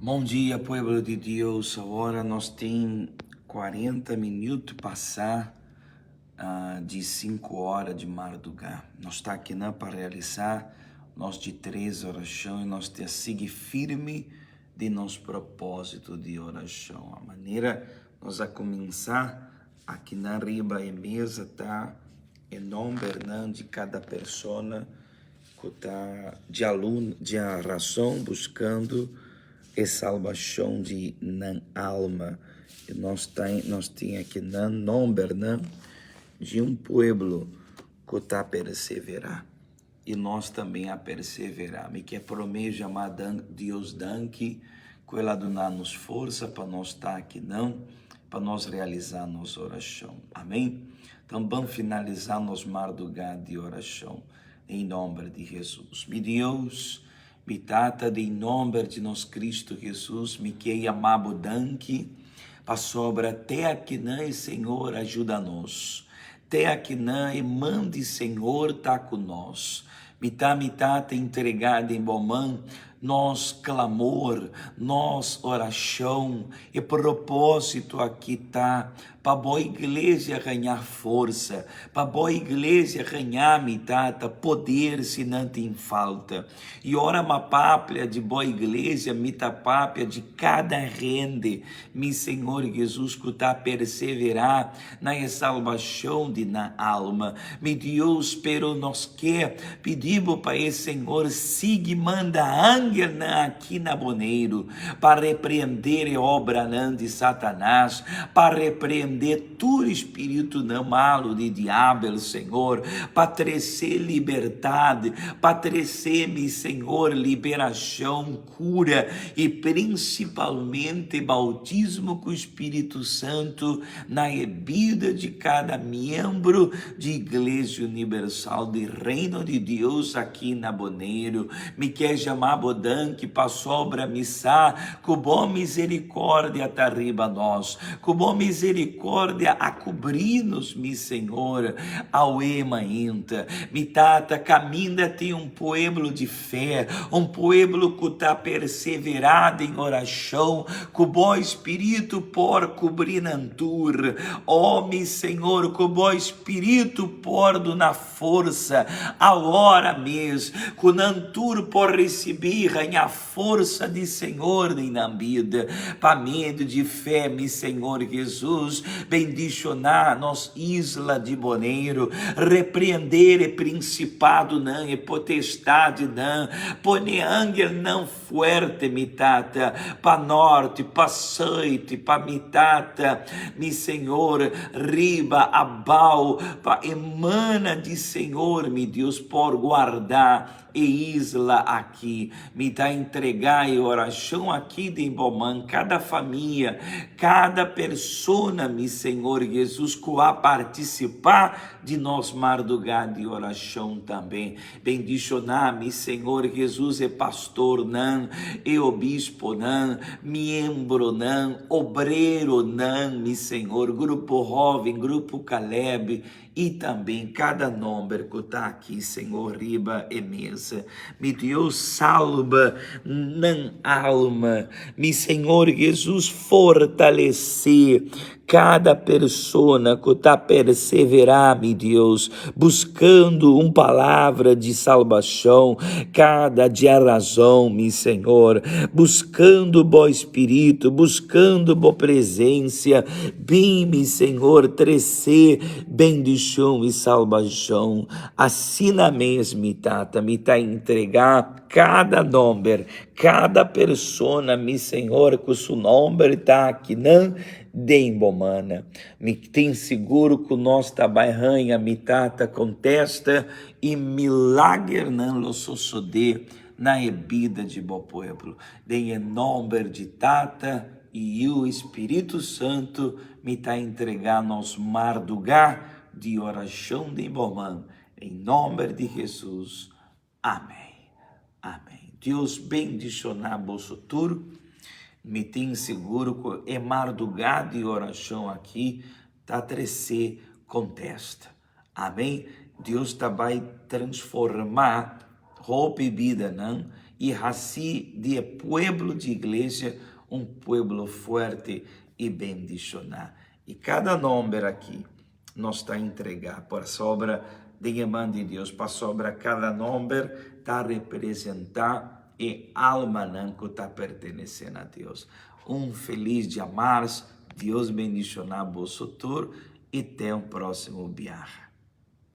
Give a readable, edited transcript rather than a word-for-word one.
Bon dia pueblo di Dios, awor nos tin 40 minuto pasá di 5 ora di mardugá. Nos ta akinan pa realisá nos di tres orashon i nos ta sigui firme den nos propósito di orashon. A manera nos a kuminsá akinan riba e mesa ta e nòmbernan di kada persona ku ta djarason buskando e salbashon di nan alma. I nos ta nos tin akinan nòmbernan di un pueblo ku ta perseverá. I nos tambe a perseverá. Mi ke promé yama Dios danki ku el a duna nos forsa pa nos ta akinan pa nos realisá nos orashon. Amèn. Então ban finalisá nos mardugá di orashon den nòmber di Hesus. Mi Dios, mi Tata, den nòmber di nos Kristu Hesus, mi ke yama bo danki pasobra te akinan e Señor a yuda nos. Te akinan e man di Señor ta ku nos. Mi ta mi Tata entregá den bo man nos clamor, nos oracion. E propósito aki ta pa bo iglesia gaña forsa, pa bo iglesia gaña, mi Tata, poder si nan tin falta. I ora m'a papia di bo iglesia, mi ta papia di kada hende, mi Señor Jesus, ku ta perseverá na e salbashon di nan alma. Mi Dios, pero nos ke pidi bo pa e Señor sigui manda angelnan aki na Boneiru pa reprender e obranan di Satanas, pa reprender tur spiritunan malu di diabel, Señor, pa trese libertad, pa trese, mi Señor, liberashon, kura i prinsipalmente bautismo ku Spiritu Santu na e bida di kada miembro di Iglesia Unibersal di Reino di Dios aki na Boneiru. Mi ke yama bo danki pasobra mi sa ku bo miserikòrdia ta riba nos, ku bo miserikòrdia a kubrí nos, mi Señor, awe mainta. Mi Tata, kaminda tin un pueblo di fé, un pueblo ku ta perseverá den orashon, ku bo Spiritu por kubrí nan tur. O mi Señor, ku bo Spiritu por duna forsa awora mes, ku nan tur por risibí haña forsa di Señor den nan bida. Pa medio di fé, mi Señor Jesus, bendishoná nos isla di Boneiru, repreender e prinsipadonan, e potestadnan, pone angelnan fuerte, mi Tata, pa norte, pa suit, pa mi Tata, mi Señor, riba, abao, pa e mana di Señor, mi Dios, por guarda E isla aki. Mi ta entregá e orashon aki den bo man, kada famia, kada persona, mi Señor Jesus, ku a partisipá di nos mardugá di orashon tambe. Bendishoná, mi Señor Jesus, e pastornan, e obisponan, miembronan, obreronan, mi Señor, grupo hóven, grupo Caleb, I tambe kada nomber ku ta aki, Señor, riba e mesa. Mi Dios, salba nan alma. Mi Señor Jesus, fortalesé kada persona ku ta perseverá, mi Dios, buskando un palabra di salbashon kada diarazon, mi Señor, buskando bo Spiritu, buskando bo presensia. Bin, mi Señor, tresé bendishon i salbashon. Asina mes, mi Tata, mi ta entregá kada nòmber, kada persona, mi Señor, ku su nòmber ta akinan den bo mana. Mi tin sigur ku nos ta bai haña, mi Tata, kontesta i milagernan lo sosodé na e bida di bo pueblo. Den e nòmber di Tata, i Yu i Spiritu Santu, mi ta entregá nos mardugá di orashon den bo man, den nòmber di Hesus. Amèn. Amèn. Dios bendishoná boso tur. Mi tin sigur ku e mardugá di orashon aki ta tresé kontesta. Amèn. Dios ta bai transformá hopi bidanan. i hasi di e pueblo di iglesia un pueblo fuerte i bendishoná. I kada nòmber aki nos ta entregá pasobra den e man di Dios, pasobra kada nòmber ta representá e almanan ku ta pertenesé na Dios. Un felis djamars, Dios bendishoná boso tur i te un próksimo biaha.